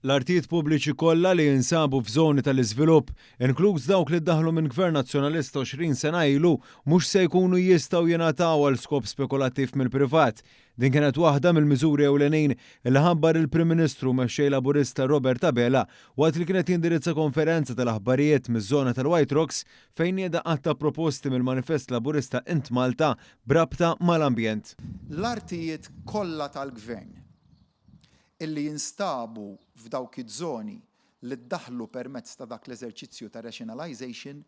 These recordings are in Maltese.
L-artijiet pubbliċi kollha li jinsabu f'żoni tal-iżvilupp, inkluż dawk li ddaħħlu minn Gvern Nazzjonalista 20 sena ilu, mhux se jkunu jistgħu jingħataw għal skop spekulattiv mill-privat. Din kienet waħda mill-miżuri ewlenin li ħabbar il-Prim Ministru u Mexxej Laburista Robert Abela waqt li kien qed jindirizza konferenza tal-aħbarijiet miż-żona tal-White Rocks fejn nieda għadd ta' proposti mill-Manifest Laburista Int Malta b'rabta mal-ambjent. L-artijiet kollha tal-Gvern illi jinstabu f'dawk iż-żoni li ddaħħlu permezz ta' dak l-eżerċizzju ta' rationalisation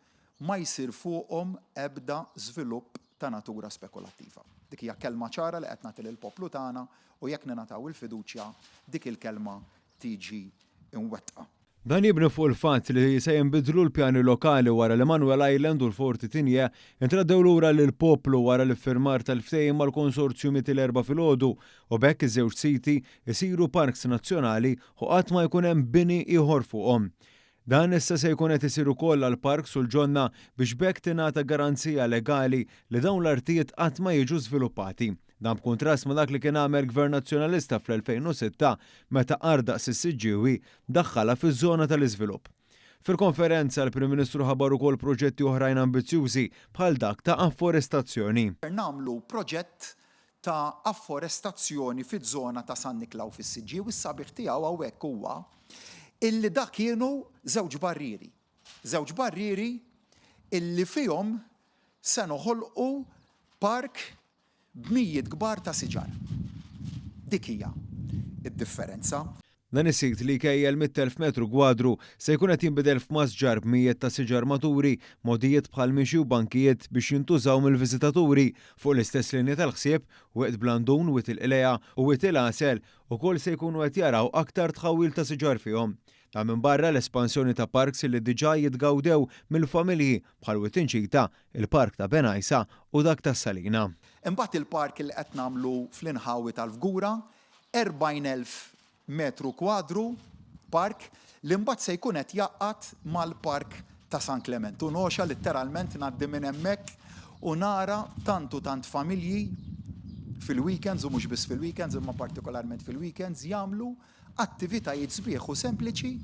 ma jsir fuqhom ebda żvilupp ta' natura spekulattiva. Dik hija kelma ċara li qed nagħti lill-poplu tagħna u jekk ningħataw il-fiduċja dik il-kelma tiġi mwettqa. Dan jibni fuq il-fatt li se jinbidlu l-pjani lokali wara li Manuel Island u l-Forti Tignè intraddew lura lill-poplu wara l-iffirmar tal-ftehim mal-konsorzju Miet il-Erbgħa filgħodu u b'hekk iż-żewġ siti jsiru parks nazzjonali u qatt ma jkun hemm bini ieħor fuqhom. Dan issa se jkun qed isir ukoll għall-parks u l-ġonna biex b'hekk tingħata garanzija legali li dawn l-artijiet qatt ma jiġu żviluppati. Dan b'kuntrast ma' dak li kien għamel Gvern Nazzjonalista fl-2006 meta art daqs is-Siġġiewi daħħalha fiż-żona tal-iżvilupp. Fil-konferenza, l-Prim Ministru ħabbar ukoll proġetti oħrajn ambizzjużi bħal dak ta' afforestazzjoni. Ser nagħmlu proġett ta' afforestazzjoni fiż-żona ta' San Niklaw fis-Siġġiewi. Is-sabiħ tiegħu hawnhekk huwa illi dak kienu żewġ barrieri. Żewġ barrieri illi fihom se noħolqu park b'mijiet kbar ta' siġar. Dik hija d-differenza. Dan is-sit li jkejjel 100,000 metru kwadru se jkun qed jinbidel f'masġar b'mijiet ta' siġar maturi, mogħdijiet bħal mixi u bankijiet biex jintużaw mill-viżitaturi. Fuq l-istess linja tal-ħsieb, Wied Blandun, Wied il-Qlejgħa u Wied il-Għasel ukoll se jkunu qed jaraw aktar tħawwil ta' siġar fihom. Dan minbarra l-espansjoni ta' parks li diġà jitgawdew mill-familji bħal Wied Inċita, il-Park ta' Bengħajsa u dak tas-Salina. Imbagħad il-park li qed nagħmlu fl-inħawi tal-Fgura, 40,000 metru kwadru park li mbagħad se jkun qed jgħaqqad mal-park ta' San Klement. U nogħxa litteralment ngħaddi minn hemmhekk u nara tant u tant familji fil-weekends u mhux biss fil-weekends imma partikolarment fil-weekends jagħmlu attivitajiet sbieħ u sempliċi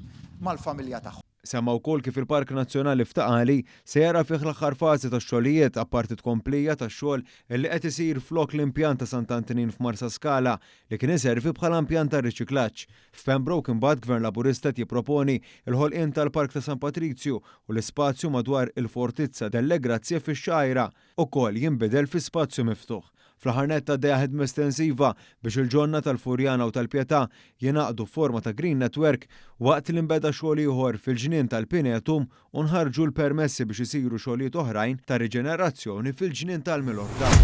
mal-familja tagħhom. Semma wkoll kif il-Park Nazzjonali f'Ta' Qali se jara fih l-aħħar fażi tax-xogħlijiet apparti tkomplija tax-xogħol li qed isir flok l-impjant ta' Sant'Antnin f'Marsaskala li kien iservi bħala impjant tar-riċiklaġġ. F'Pembroke imbagħad Gvern Laburista qed jipproponi l-ħolqien tal-Park ta' San Patrizju u l-ispazju madwar il-Fortizza delle Grazie fix-Xgħajra ukoll jinbidel fi spazju miftuħ. Fl-aħħar nett għaddejja ħidma estensiva biex il-ġonna tal-Furjana u tal-Pietà jingħaqdu f'forma ta' Green Network waqt li nbeda xogħol ieħor fil-ġnien tal-Pinetum u nħarġu l-permessi biex isiru xogħlijiet oħrajn ta' riġenerazzjoni fil-ġnien tal-Milorka.